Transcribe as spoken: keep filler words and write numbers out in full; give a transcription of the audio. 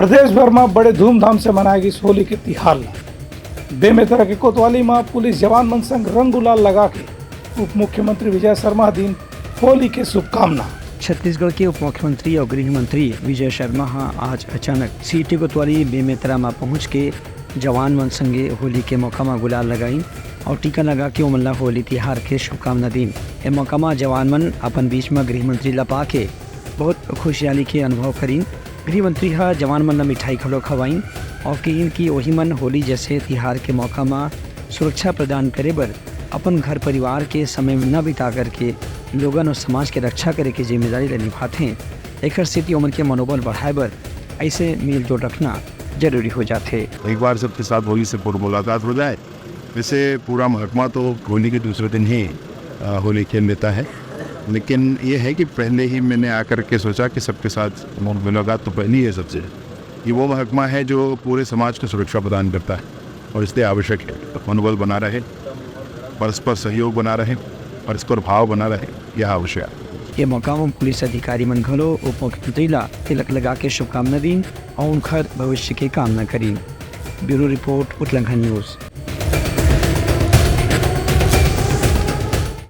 प्रदेश भर म बड़े धूमधाम से मनाए गिस होली के तिहार ल। बेमेतरा के कोतवाली म पुलिस जवान मन संग रंग गुलाल लगा के उप मुख्यमंत्री विजय शर्मा दिन होली के शुभकामना। छत्तीसगढ़ के उप मुख्यमंत्री और गृह मंत्री विजय शर्मा ह आज अचानक सीटी कोतवाली बेमेतरा म पहुंच के जवान मन संगे होली के मौका म गुलाल लगाइन और टीका लगा के ओमन ला होली तिहार के शुभकामना दीन। ए मौका म जवान मन अपन बीच म गृह मंत्री ला पाके बहुत खुशहाली के अनुभव करीन। गृह मंत्री ह जवान मन ला मिठाई घलो खवाइन और कहिन कि ओही मन होली जैसे तिहार के मौका म सुरक्षा प्रदान करे बर अपन घर परिवार के समय न बिता करके लोगन और समाज के रक्षा करे के जिम्मेदारी ला निभाथे। एकर सेती ओमन के मनोबल बढ़ाए बर ऐसे मेलजोल रखना जरूरी हो जाथे। एक बार सबके साथ होली से पूर्व मुलाकात हो जाए। वैसे पूरा महकमा तो होली के दूसरे दिन ही अ, होली खेल लेता है, लेकिन ये है कि पहले ही मैंने आकर के सोचा कि सबके साथ मुलाकात तो पहली है सबसे, ये वो महकमा है जो पूरे समाज को सुरक्षा प्रदान करता है और इसलिए आवश्यक है मनोबल बना रहे, परस्पर सहयोग बना रहे, परस्पर भाव बना रहे, यह आवश्यक है। ये मौका म पुलिस अधिकारी मन घलो उप मुख्यमंत्री ला तिलक लगा के शुभकामना दीन और उनखर भविष्य के कामना करीन। Bureau report, Utlangha news.